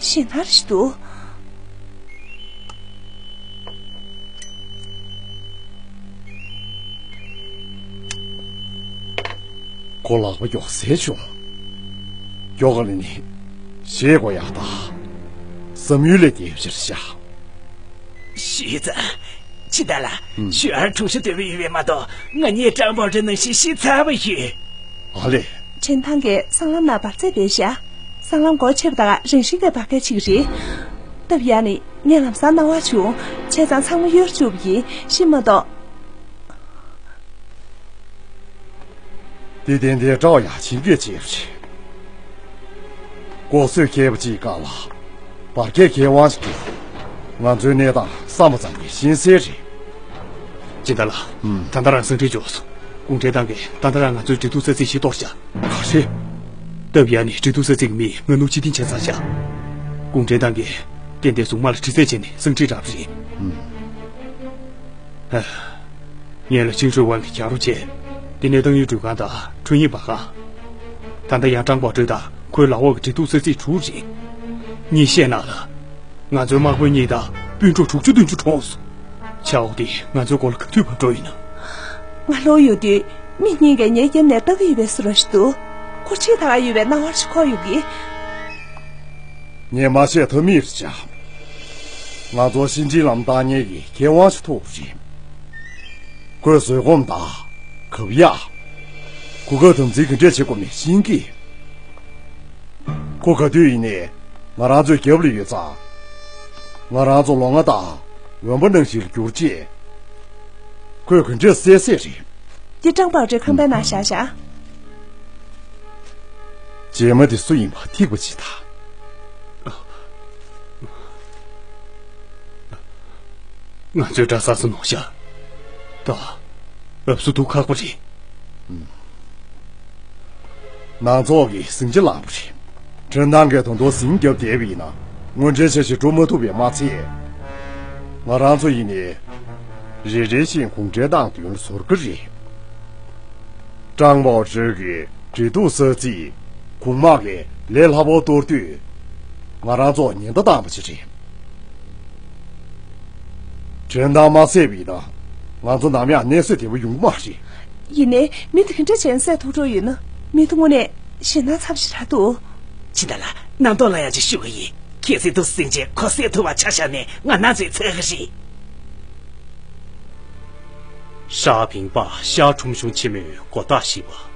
ཤི་ན་རེ་ཞིག་འདུག་ཁོ་ལག་པ་མགྱོགས་སེ་བྱུང་། མགྱོགས་ག་ལ་ནི། ཞེས་གོ་ཡག་ད། བསམ་ཡུལ་ལས་འདས་པ་ཞིག་བཞག་ཤི་ཙང་། ཕྱི་ཟླ་ལ། ཞུ་ཨར་གྲུང་ཤོས་སྡོད་པ་ཡོད་པས་མ་གཏོགས་ང་གཉིས་ཀྲང་པའོ་ཀྲི་ནང་བཞིན་ཤི་ཚར་བ་ཡོད། ཨ་ལས། ཁྲིན་ཐང་གིས་སྲང་ལམ་ནང་འབར་རྫས་བསྡད་ཤག་སྲང་ལམ་སྒོ་ཕྱེ་བ་དང་རིང་བཞིན་གྱི་འབར་གས་བྱེད་ཀྱི་རེད། སྟབས་ཡག་ནི་ངས་ལམ་སང་སྣང་བ་བྱུང་། བྱས་ཙང་ཚང་མ་གཡོལ་བཅུག་པ་ཡིན། ཤི་མ་གཏོགས། དེ་ཏན་ཏན་ཀྲའོ་ཡ་ཆིན་གྱིས་བྱས་པ་རེད། ལྐོག་གསོད་མཁས་པ་ཅིག་བཀག་ལ། འབར་གས་མཁས་དབང་ཞིག་བསྐྲུན། ང་ཚོའི་གནས་སྟངས་བསམ་པ་ཙམ་གྱིས་ཤེས་གསལ་རེད། སྦྱིན་བདག་ལགས། ཨུམ། ད་ལྟ་རང་ཟིང་འཁྲུག་བྱུང་སོང་། གུང་ཁྲན་ཏང་གིས་ད་ལྟ་རང་ང་ཚོའི་འབྲེལ་གཏུག་ས་ཚིགས་ཤིག་གཏོར་བཞག་ག་རེ། སྟབས་ཡག་ནི་འབྲེལ་གཏུག་ས་ཚིགས་མི་ང་ནུ་ཅི་ཏིན་བྱས་ཚར་བཞག་གུང་ཁྲན་ཏང་གིས་ཏན་ཏན་གཟུངས་དམག་ལ་དྲི་རྩད་བྱས་ནས་ཟིང་འཁྲུག་རག་པ་རེད། ཨུམ། ཨ། ངེད་ལ་ཅིང་ཧྲུའེ་ཝང་གིས་རྒྱག་རོགས་བྱས། དེ་ནས་ཏང་ཡོན་དྲུང་ཁང་དང་ཁྲུན་ཡིག་པར་ཁང་། ད་ལྟ་ཡང་ཀྲང་པའོ་ཀྲི་དང་ཁོའི་ལག་འོག་གི་འབྲེལ་གཏུག་ས་ཚིགས་དྲུག་རེད། གཉིས་བཤད་ན་ལ། ང་ཚོའི་དམག་དཔོན་གཉིས་དང་སྤུན་གྲོགས་དྲུག་ཅུ་བདུན་ཅུ་གྲོངས་སོང་། ཆབ་འོག་དེ་ང་ཚོའི་མགོ་ལ་ག་དུས་བབས་འགྲོ་ཡིན་ན། ང་ལོག་ཡོང་དུས་མི་གཉིས་ཀས་ངའི་རྒྱབ་ནས་ལྟ་གི་ཡོད་པའི་བཟོ་འདྲ་ཞིག་འདུག་ཁོ་ཁྲིད་ད་ག་ཡོད་པའི་སྣང་བ་ཞིག་འཁོར་ཡོང་གི། ངས་མ་བཤད་ཐབས་མེད་རེད་བྱ། ང་ཚོ་ཕྱི་འབྲེལ་ལམ་བཏང་མཁན་གྱི་མཁས་དབང་ཞིག་ཐུག་པ་རེད། ཁོས་བཟོད་སྒོམ་དང་། གབ་ཡག་གོ་སྐབས་དམ་འཛིན་ག་འདྲས་བྱེད་དགོས་མིན་ཤེས་ཀྱི། ཁོ་ག་དུས་ཡིན་ནའི་ང་རང་ཚོའི་རྒྱབ་ལ་ཡོད་ཙང་། ང་རང་ཚོ་ལོང་བ་དང་འོན་པ་ནང་བཞིན་ལ་གྱུར་རྗེས། ཁོས་ག་འདྲས་བསད་བསད་རེད། འདི་ཀྲང་པའོ་ཀྲི་ཁང་པའི་ནང་བཞག་བཞག་རྗེས་མ་དེ་སུ་ཡིན་པ་ཐིག་པ་ཅིག་དང་། ང་ཚོའི་གྲྭ་ས་སུ་ནོར་ཤག་ད། ཨབ་སུ་འདུག་ཁག་པོ་རེད། ནང་ཚོགས་ཀྱིས་ཟིང་ཆ་ལངས་པ་རེད། ཁྲིན་ཐང་གིས་ད་དུང་ཟིང་རྒྱབ་བསྡད་པ་ཡིན་ན་དངོས་འབྲེལ་འཆར་གཞི་འགྲུབ་མ་ཐུབ་པས་མ་ཚད། ང་རང་ཚོ་ཡིན་ནའི། རེ་རེ་བཞིན་གུང་ཁྲན་ཏང་མདུན་ལ་ཟུར་གི་རེད། ཀྲང་པའོ་ཀྲི་གི་འབྲེལ་གཏུག་ས་ཚིགས་གུང་དམག་གིས་ལས་སླ་པོ་གཏོར་དུས། ང་རང་ཚོ་ཉེན་བརྡ་བཏང་བ་ཞིག་རེད། ཁྲིན་ཐང་མ་བསད་པ་ཡིན་ན། ང་ཚོ་ནམ་ཡང་གནས་ཚུལ་བདེ་པོ་ཡོང་གི་མ་རེད། ཡིན་ནའི་མི་དེ་ག་འདྲ་བྱས་ནས་བསད་ཐུབ་འགྲོ་ཡོད་ན། མི་དེ་དངོས་གནས་ཞེད་སྣང་ཚ་པོ་ཞིག་རག་འདུག་སྦྱིན་བདག་ལགས། རྣམ་རྟོག་ལངས་ཡག་ཅིག་ཞུ་གི་ཡིན། གལ་སྲིད་དུ་ཟིང་ཆེན་ཁོ་བསད་ཐུབ་པ་ཆ་བཞག་ནས་ང་ན་ཚོད་འཚོལ་གི་རེད། ཧྲ་ཕིང་པ་ཤར་ཁྲོམ་གཞུང་ཆེན་མོའི་སྒོ་རྟགས་བཞི་པ།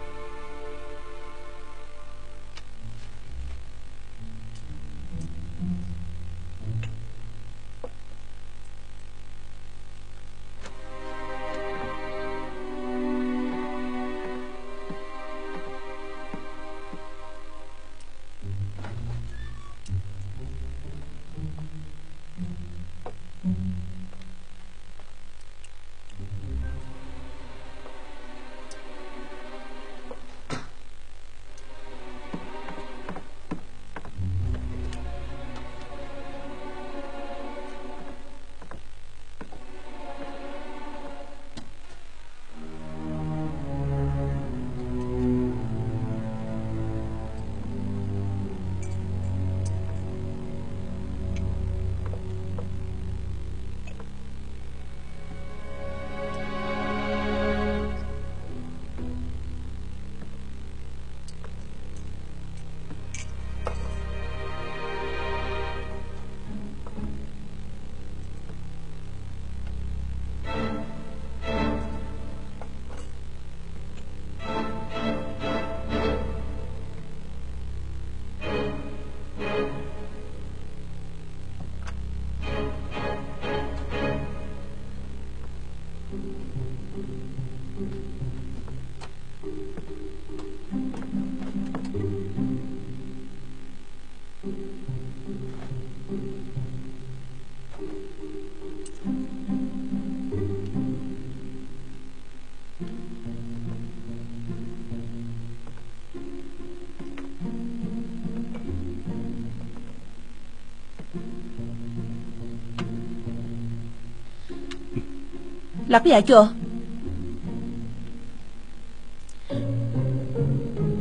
ལག་པ་ཡར་སྐྱོར།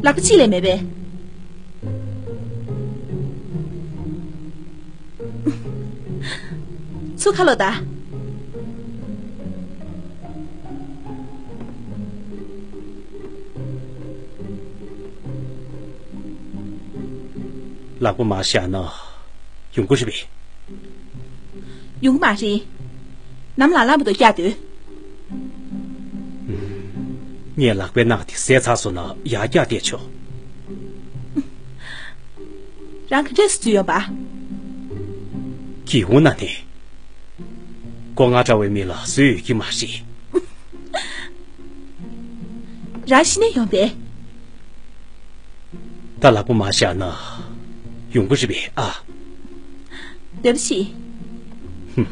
ལག་པ་གཅིག་ལས་མེད་པས། ཚུར་ཁ་ལོག་ད། ལག་པ་མར་བཞག་ན་ཡོང་གི་རེད་པས། ཡོང་གི་མ་རེད། ནམ་ལངས་ལངས་བར་དུ་བཀྱག་སྡོད། ངས་ལག་པའི་ནང་དེ་བཟས་ཚར་སོང་ན་ཡར་བཀྱག་བསྡད་ཆོག། རང་ག་འདྲས་སེ་འཛུལ་ཡོང་པ། སྒེའུ་ཁུང་ནང་ནས། མགོ་རྔ་འདྲ་བའི་མི་ལ་བཟོས་ཡོད་ཀྱི་མ་རེད། རང་གཞི་ནས་ཡོང་པས། ད་ལག་པ་མར་བཞག་ན་ཡོང་གི་རེད་པས་ཨ། འདོད་པ་ཞིག། ཧུམ།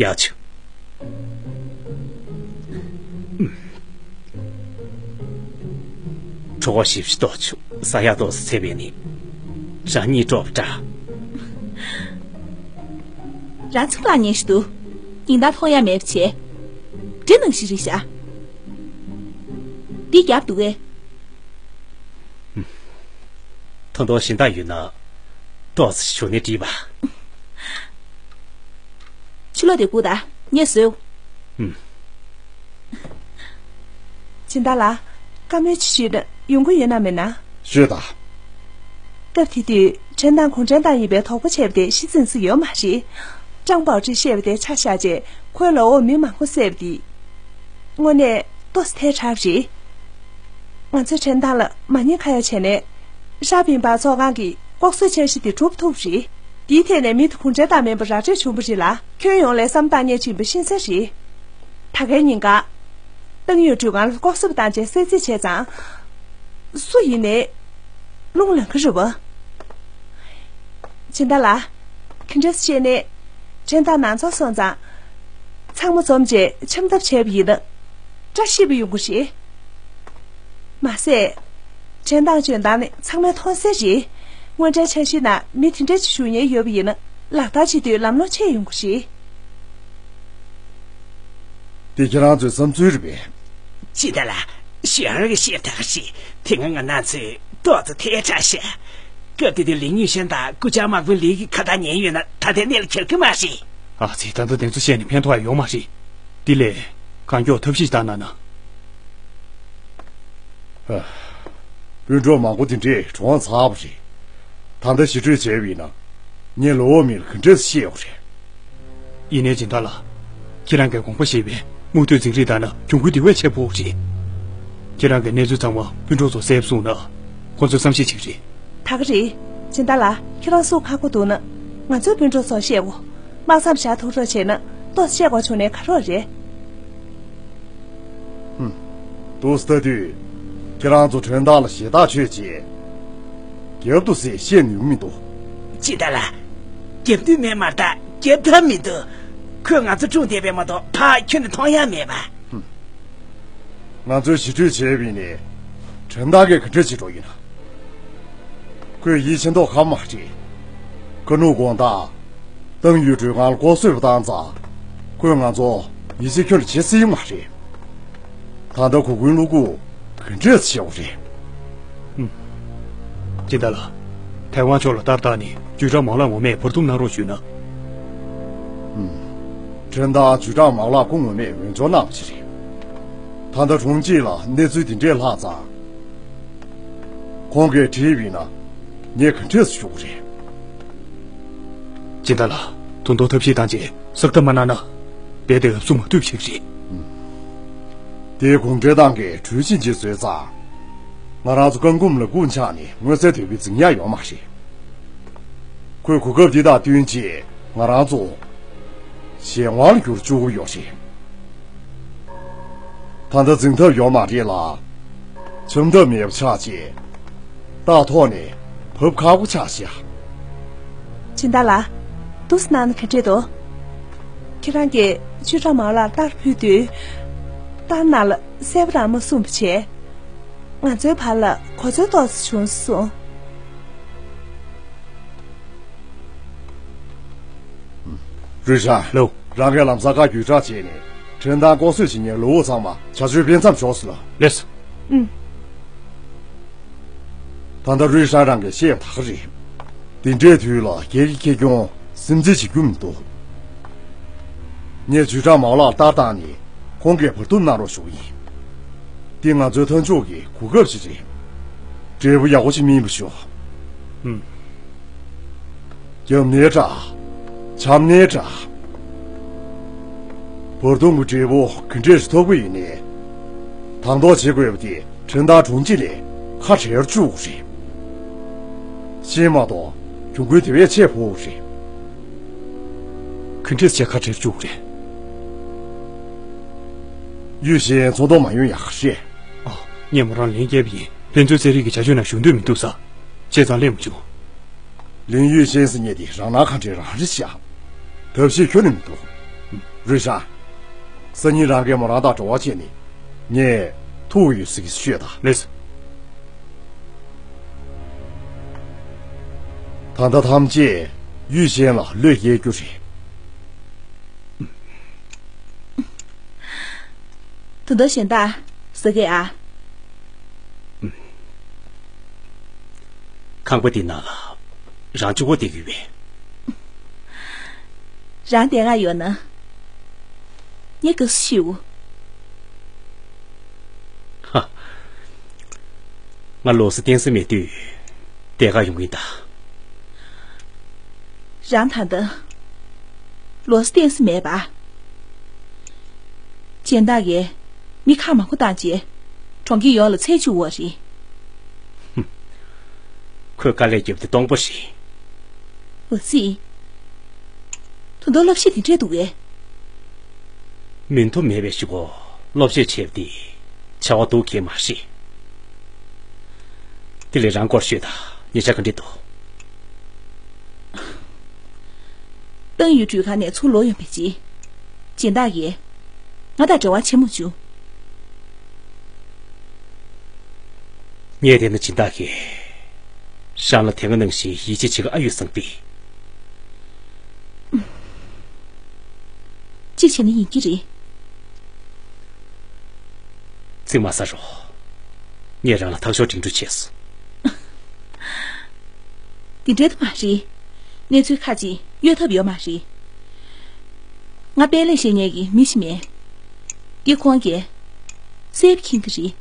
ཡག་བྱུང་། གྲོད་ཁོག་ཞེ་པོ་ཅིག་ལྟོགས་བྱུང་། ཟ་ཡག་ཏོག་ཙམ་འཚོལ་བས་ནི། རང་གཉིད་དཀྲོགས་པ་འདྲ། རང་ཚུར་ལངས་ཉེན་ཞིག་འདུག། སྙིང་གཏམ་མཐོང་ཡག་མེད་པ་བྱས། འདྲེ་ནང་བཞིན་རེད་ཤག། འདི་རྒྱབ་འདུག་གས། ད་དུང་གཞན་དག་ཡོད་ན་ཏོག་ཙམ་ཞུ་ནས་འགྲིག་པ། ཕྱི་ལོགས་དེ་སྒུག་དང་། ངས་བཟོས། ཨུམ། སྦྱིན་བདག་ལགས། བཀའ་མོལ་ཅིག་ཞུས་ན་ཡོང་གི་ཡོད་ན་མེད་ན། ཞུས་དང་། སྐབས་དེ་དུས་ཁྲེན་ཏང་གུང་ཁྲན་ཏང་ཡིན་པའི་དོགས་པ་བྱས་པ་དེ་ཤི་ཙིན་སི་ཡོད་མ་རེད། ཀྲང་པའོ་ཀྲི་བཤད་པ་དེ་ཆ་བཞག་རྗེས་ཁོའི་ལོ་འོག་མི་མང་པོ་བསད་པ་དེ། དངོས་གནས་ཏོག་ཙམ་ཐལ་དྲགས་པ་རེད། ང་ཚོས་ཁྲེན་ཏང་ལ་མ་ཉེས་ཁ་ཡ་བྱས་ནས། ཧྲ་པིན་པ་ཚོགས་ཁང་གི་ལྐོག་གསོད་འཆར་གཞི་དེ་འགྲུབ་ཐུབ་རེད། དེའི་ཐད་ནས་མི་དེ་གུང་ཁྲན་ཏང་མིན་པ་ར་སྤྲོད་བྱུང་བ་རེད་ལ། ཁྱོན་ཡོངས་ལ་བསམ་བཏང་མཁན་ཅིག་ཡིན་པ་ཤེས་གསལ་རེད། ད་གའི་ཉིན་གང་། ཏང་ཡོན་ཀྲུའུ་ཁང་ལ་ལྐོག་གསོད་པ་བཏང་བྱས་གསོད་རྩིས་བྱས་ཙང་། སུ་ཡིན་ནའི། རླུང་ལངས་ཀྱི་རེད་པ། སྦྱིན་བདག་ལགས། ག་འདྲས་བཤད་ནའི། ཁྲེན་ཏང་ནང་ཚོགས་སོང་ཙང་། ཚང་མ་འཛོམས་བྱས་འཆམ་ཐབས་བྱས་པ་ཡིན་ན། བཀྲ་ཤིས་པ་ཡོང་གི་རེད། མ་ཟད། ཁྲེན་ཏང་འཇོན་ཐང་ནི་ཚང་མས་མཐོང་གསལ་རེད། དངོས་འབྲེལ་འཆར་གཞིའི་ནང་མི་དེ་འདྲས་ཅིག་ཞུགས་མཁན་ཡོད་པ་ཡིན་ན་ལག་བསྟར་བྱེད་དུས་ལམ་ལྷོང་ཆེ་ཡོང་གི་རེད། དེ་ཁྱེད་རང་ཚོའི་བསམ་ཚུལ་རེད་པས། སྦྱིན་བདག་ལགས། ཞུ་ཡང་གི་བཤད་ཐག་ཞིག་དེ་སྔ་ང་རང་ཚོས་ཏོག་ཙམ་ཐལ་དྲགས་ཤག། སྐབས་དེ་དུས་ལི་ཉུང་ཤན་དང་སྐུ་བཅར་དམག་དཔོན་ལི་གི་ཁ་བརྡ་ཉན་ཡོད་ན་ད་ལྟའི་གནས་ལ་འགྱུར་གི་མ་རེད། ཨ་ཙི། ད་ལྟ་དེ་ཚོ་བཤད་ནས་ཕན་ཐོགས་ཡ་ཡོད་མ་རེད། དེ་ལས་གང་མགྱོགས་ཐབས་ཤེས་བཏང་གནང་ན། ཨ། སྤུན་གྲོགས་མང་པོ་དེ་འདྲས་གྲོངས་ཚར་བ་རེད། ད་ལྟ་ཞི་གྲོས་བྱས་པ་ཡིན་ན། ངས་ལོ་འོག་མི་ལ་ག་འདྲས་བཤད་ཡོད་རེད། ཡིན་ནའི་སྦྱིན་བདག་ལགས། ཁྱེད་རང་གིས་དགོངས་པ་བཞེས་པའི་མུ་མཐུད་འཛིང་རེས་བཏང་ན་གྱོང་གུན་དེ་བས་ཆེ་པོ་རེད། ཁྱེད་རང་གིས་གནས་ཚུལ་ཚང་མ་སྤུན་གྲོགས་ཚོར་གསལ་པོ་གསུངས་ན། ཁོང་ཚོས་བསམ་ཤེས་བྱེད་ཀྱི་རེད། ད་ག་རེད། སྦྱིན་བདག་ལགས། ཁྱེད་རང་སུ་ཁག་པོ་འདུག་ན། ང་ཚོའི་སྤུན་གྲོགས་ཚོར་བཤད་དགོས། དམག་མཚམས་བཞག་ཐུབ་རོགས་བྱས་ན་ཏོག་ཙམ་བཤད་དགོས་བྱུང་ནའི་ག་རེ་རེད། ཧུམ། འདུག་སེ་ལྟ་དུས། ཁྱེད་རང་ཚོ་ཁྲེན་ཏང་ལ་ཞེ་ཐག་ཆོད་རྗེས། རྒྱབ་འདུག་ཟེར་བཤད་ནུས་མི་འདུག། སྦྱིན་བདག་ལགས། རྒྱབ་མདུན་མེད་མ་རེད་ད། རྒྱབ་ཐབས་མི་འདུག། ཁོས་ང་ཚོ་བཀྲོངས་བསྡད་པས་མ་གཏོགས་ཕར་ཁྱོན་ནས་མཐོང་ཡ་མེད་པ། ཧུམ། ང་ཚོས་ཞི་གྲོས་བྱས་པ་ཡིན་ནའི། ཁྲེན་ཏང་གིས་ག་འདྲ་བྱེད་འགྲོ་ཡིན་ན། ཁོས་ཡིད་ཆེས་མདོག་ཁ་མ་སྤྲད། ཁ་ནུབ་དགོང་དག། ཏང་ཡོན་ཀྲུའུ་ཁང་ལ་ལྐོག་གསོད་པ་བཏང་ཙང་། ཁོས་ང་ཚོ་ཡིད་ཆེས་ཁྱོན་ནས་བྱེད་སྲིད་མ་རེད། ད་ལྟ་གོ་གུན་བླུག་གུ་ག་འདྲས་བྱེད་དགོས་རེད། ཧུམ། སྦྱིན་བདག་ལགས། ཐའེ་ཝན་ཕྱོགས་ལ་ལྟ་བསྟར་ནས་ཇུས་ཀྲང་མའོ་ལགས་ངོ་མས་བར་འདུམ་གནང་རོགས་ཞུས་ན། ཧུམ། ཁྲེན་ཏང་ཇུས་ཀྲང་མའོ་ལགས་ཁོ་ངོ་མས་འོས་སྦྱོར་གནང་བ་ཞིག་རེད། ད་ལྟ་གྲོང་ཁྱེར་ལ་གནས་ཚུལ་འདི་འདྲས་ལྷག་ཙང་། ཁོང་གིས་དྲིས་པ་ཡིན་ན། ངས་ག་འདྲས་སེ་ཞུ་དགོས་རེད། སྦྱིན་བདག་ལགས། ད་དུང་ཐབས་ཤེས་བཏང་རྗེས་གསལ་བརྡ་མ་གནང་ན། རྦད་དེ་ཨབ་སུ་མ་ཐུབ་ཞིག་རེད། དེ་གུང་ཁྲན་ཏང་གིས་གྲོས་གཞི་ཅིག་བཟོས་ཙང་། ང་རང་ཚོ་རྐང་འགུམ་ལ་རྐུན་ཆགས་ནས་མངོན་གསལ་དོད་པོའི་འཛིང་ཡག་ཡོད་མ་རེད། ཁོས་གོ་སྐབས་འདི་དང་བསྟུན་རྗེས་ང་རང་ཚོ་གཞན་དབང་ལ་བསྒྱུར་བཅུག་གི་ཡོད་རེད། ད་ལྟ་འཛིང་ཐབས་ཡོད་མ་རེད་ལ། འཆམ་ཐབས་མེད་པ་ཆགས་རྗེས། རྟགས་ཐོག་ནས་བབས་ཁག་པོ་ཆགས་ཤག། སྦྱིན་བདག་ལགས། འདུག་སེ་གནང་ན་ག་འདྲས་འདུག། ཁྱེད་རང་གིས་ཅུས་ཀྲང་མའོ་ལགས་རྟགས་ཕུལ་དུས། རྟགས་ནང་ལ་གསལ་པོ་རང་མ་གསུངས་པ་བྱས། ང་ཚོའི་བར་ལ་གོ་འཛོལ་ཏོག་ཙམ་བྱུང་སོང་། རུས་ཧྲན། ལགས་སོ། རང་གིས་ལམ་སང་བཀའ་བརྒྱུད་བསྒྲགས་བྱས་ནས། ཁྲིན་ཏང་ལྐོག་གསོད་བྱེད་མཁན་ལུའུ་ཚང་མ་བྱ་སྤྱོད་སྤེལ་མཚམས་འཇོག་ཟེར་ལ། ལགས་སོ། ཨུམ། ད་ལྟ་རུས་ཧྲན་རང་གིས་བཤད་ཡག་ད་ག་རེད། འདི་འདྲའི་དུས་ལ་སྒེར་གྱི་ཁེ་གྱོང་སེམས་འཛིན་བྱེད་རྒྱུ་མི་འདུག་ངས་ཇུས་ཀྲང་མའོ་ལགས་ལྟ་སྟངས་ནི་ཁོང་གིས་བར་འདུམ་གནང་རོགས་ཞུ་གི་ཡིན། འདི་ང་ཚོའི་མཐའ་མཇུག་གི་གོ་སྐབས་ཤིག་རེད། འབྲས་བུ་ཡག་པོ་ཞིག་སྨིན་པ་ཤོག་ཨུམ། རྒྱབ་ནས་དྲག་བྱམས་ནས་དྲག་བར་སྟོང་གི་འབྲས་བུ་ག་འདྲས་ཐོབ་ཀྱི་ཡིན་ནའི། དང་ཐོག་བྱེད་དགོས་པ་དེ་ཁྲིན་ཏང་དྲུང་ཆེ་ལས་ཁ་བྲལ་བཅུག་རེད། ཤེས་མ་གཏོགས་གྱོང་གུན་དེ་བས་ཆེ་བོ་རེད། ག་འདྲས་བྱས་ཁ་བྲལ་བཅུག་རེད། ཡུས་ཤན་ཚོགས་གཏོགས་མ་ཡོང་ཡག་རེད། ཨ། ངས་མོ་རང་ལན་བརྒྱབ་པ་ཡིན། ཕན་ཚུན་རྩེད་རིགས་ཀྱི་བྱ་སྤྱོད་ནང་ཞུགས་འདོད་མི་འདུག་ས། བྱས་ཙང་སླེབས་མ་བྱུང་། ལིན་ཡུས་ཤན་ཟེར་མཁན་དེ་རང་སྣང་ག་འདྲའི་རང་རེད་ཤག་ཐབས་ཤེས་ཁྱོན་ནས་མི་འདུག་རུས་ཧྲན། སང་ཉིན་རང་གིས་མོ་རང་དང་འབྲེལ་བ་བྱས་ནས་ངས་ཐུག་ཡོད་ཟེར་གྱི་ཤོད་དང་། ལགས་སོ། ད་ལྟ་ཐམས་ཅད་ཡུས་ཤན་ལ་བློས་འགེལ་རྒྱུ་རེད། ད་ལྟ་གཞན་དག་ཟ་གི་ཨ། ཁང་པ་འདི་ནང་ལ་རང་གཅིག་པོ་བསྡད་ཀྱི་ཡོད་པས། རང་བསྡད་ང་ཡོད་ན་ངས་དགའ་བསུ་ཞུ། ཧ། ང་ལོ་གསར་གཏན་ས་མེད་དུས་བསྡད་ག་ཡོང་གིན་གདའ། རང་ད་ལྟ་ལོ་གསར་གཏན་ས་མེད་པ། སྦྱིན་བདག་གིས་མི་ཁ་མང་པོ་བཏང་རྗེས་གྲོང་ཁྱེར་ཡོངས་ལ་ཚལ་བཅུག་པ་རེད། ཧུམ། ཁོས་དཀའ་ལས་བརྒྱབ་དེ་སྟོང་པ་རེད། འོ་ཙི། ད་དུང་སློབ་གཞི་དེ་འདྲས་འདུག་གས། མི་མཐོ་མེད་པའི་གཞུག་གུ་སློབ་གཞས་བྱས་པ་དེ་བྱ་བ་སྡུག་གི་མ་རེད། དེ་ལས་རང་སྐོར་ཤོད་དང་། ཉེ་ཆར་ག་འདྲས་འདུག་ཏང་ཡུལ་འགྲུལ་ཁང་ནས་ཚུར་ལོག་ཡོང་བའི་རྗེས། སྦྱིན་བདག་གིས་ང་དང་འབྲེལ་བ་བྱེད་མ་བྱུང་། ངས་བལྟས་ན་སྦྱིན་བདག་གིས་རང་ལ་དེ་སྔ་ནང་བཞིན་ཡིད་ཆེས་བྱེད་ཀྱི་ཨ་ཡོད་བསམ་སྟེ། ཅི་བྱས་ན་ཡིན་གྱི་རེད། ཚིག་མ་ཟ་རོགས། ངས་རང་ལ་ཐག་ཞོགས་འགྲིག་འགྲུལ་བྱས་སོང་། དེ་འདྲ་དུ་མ་རེད། གནས་ཚུལ་ཁ་ཅིག་གཡོལ་ཐབས་ཡོད་མ་རེད། ང་དཔལ་ལས་བཤད་མཁན་གྱི་མི་ཞིག་མེད། འདི་ཁོང་གིས་གསལ་པོ་མཁྱེན་གྱི་རེད།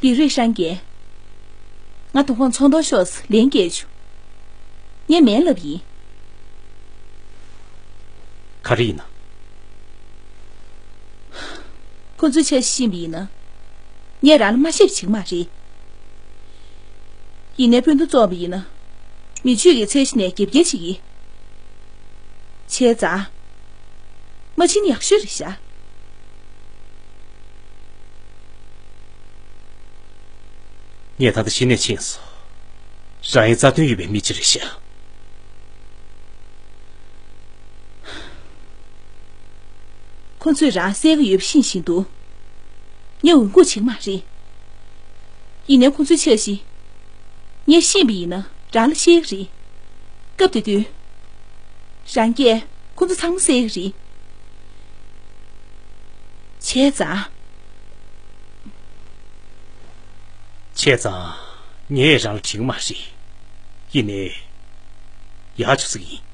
ལི་རུས་ཧྲན་གྱིས་ང་དང་ཁོང་ཚོང་གཏོང་ཤོག་ཟེར་ལན་བསྐྱལ་བྱུང་། ངས་མེད་ལབ་ཡིན། ག་རེ་ཡིན་ན། ཁོ་ཚོའི་འཆར་གཞི་ཤེས་པ་ཡིན་ན། ངས་རང་ལ་མ་བཤད་པ་བྱེད་ཀྱི་མ་རེད། ཡིན་ནའི་སྤུན་ཟླ་བཙོག་པ་ཡིན་ན། མི་ཆོས་ཀྱི་ཚད་གཞི་ནས་རྒྱབ་འགལ་བྱེད་ཀྱི། བྱས་ཙང་། མ་ཕྱིན་ན་ཡག་ཤོས་རེད་ཤག་ངས་ད་ལྟ་གཞི་ནས་ཕྱིན་སོང་། རང་ཡང་རྩ་དོན་ཡོད་པའི་མི་ཅིག་རེད་ཤག་ཁོ་ཚོས་རང་བསད་ཀྱི་ཡོད་པ་ཤེས་བཞིན་དུ། ངས་འོང་སྒུག་བྱེད་ཀྱི་མ་རེད། ཡིན་ནའི་ཁོ་ཚོའི་འཆར་གཞི། ངས་ཤེས་པ་ཡིན་ན་རང་ལ་བཤད་ཀྱི་རེད། སྐབས་དེ་དུས། རང་གིས་ཁོ་ཚོ་ཚང་མ་བསད་ཀྱི་རེད། བྱས་ཙང་། བྱས་ཙང་། ངས་རང་ལ་དྲན་གྱི་མ་རེད། ཡིན་ནའི། ཡག་བྱུང་ཟེར་གྱི་ཡིན།